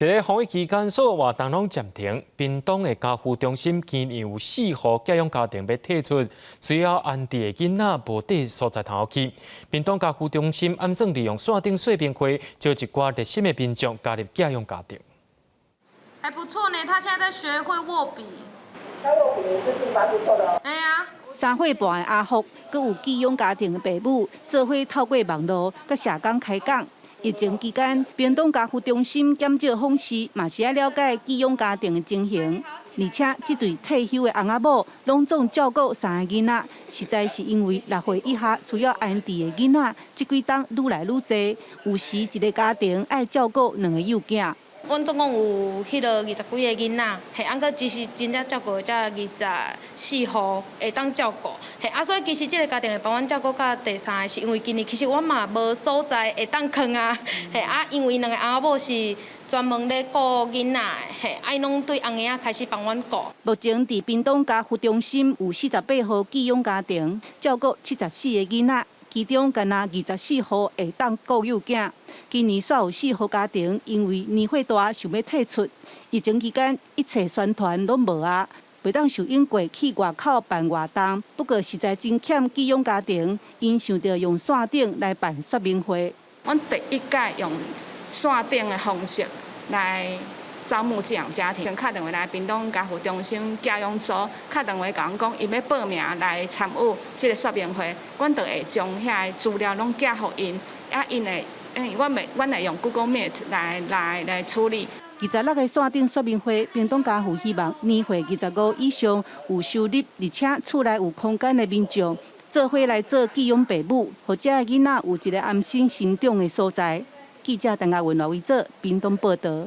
佇咧防疫期間，所有活動攏暫停。屏東的家扶中心今年有四戶寄養家庭欲退出，需要安置的囡仔無佇所在通好去。屏東家扶中心按算利用線頂說明會，招一寡熱心的民眾加入寄養家庭。還不錯呢，他現在在學會握筆。他握筆也是蠻不錯的哦。哎呀。3歲半的阿福，閣有寄養家庭的爸母，做伙透過網路佮社工開講。疫情期間，屏東家扶中心減少訪視，嘛是愛了解寄養家庭的情形。而且，這對退休的翁仔某，攏總照顧三个囡仔，實在是因為6歲以下需要安置的囡仔，這幾冬愈來愈濟，有時一个家庭愛照顧兩个幼囝。阮總共有彼落20幾个囡仔，嘿，啊，閣其實真正照顧的才24戶會當照顧，嘿，啊，所以其實這个家庭會幫阮照顧到第三个，是因為今年其實阮嘛無所在會當囥啊，嘿，啊，因為兩个翁仔某是專門咧顧囡仔的，嘿，啊，𪜶攏對紅葉仔開始幫阮顧。目前佇屏東家扶中心有48戶寄養家庭，照顧74個囡仔。其中，干焦24戶會當顧幼囝。今年煞有四戶家庭因為年歲大想欲退出。疫情期間，一切宣傳攏無啊，袂當受引過去外口辦活動。不過實在真欠寄養家庭，𪜶想著用線頂來辦說明會。阮第一屆用線頂的方式來招募寄養家庭，敲電話來屏東家扶中心寄養組，敲電話共阮講，𪜶欲報名來參與這个說明會，阮就會將遐个資料攏寄予𪜶，啊，𪜶會，因為阮會用 Google Meet 來處理。26个線頂說明會，屏東家扶希望年歲25以上有收入，而且厝內有空間的民眾，做伙來做寄養爸母，予遮的囡仔有一个安心成長的所在。記者陳亞文、羅維哲，屏東報導。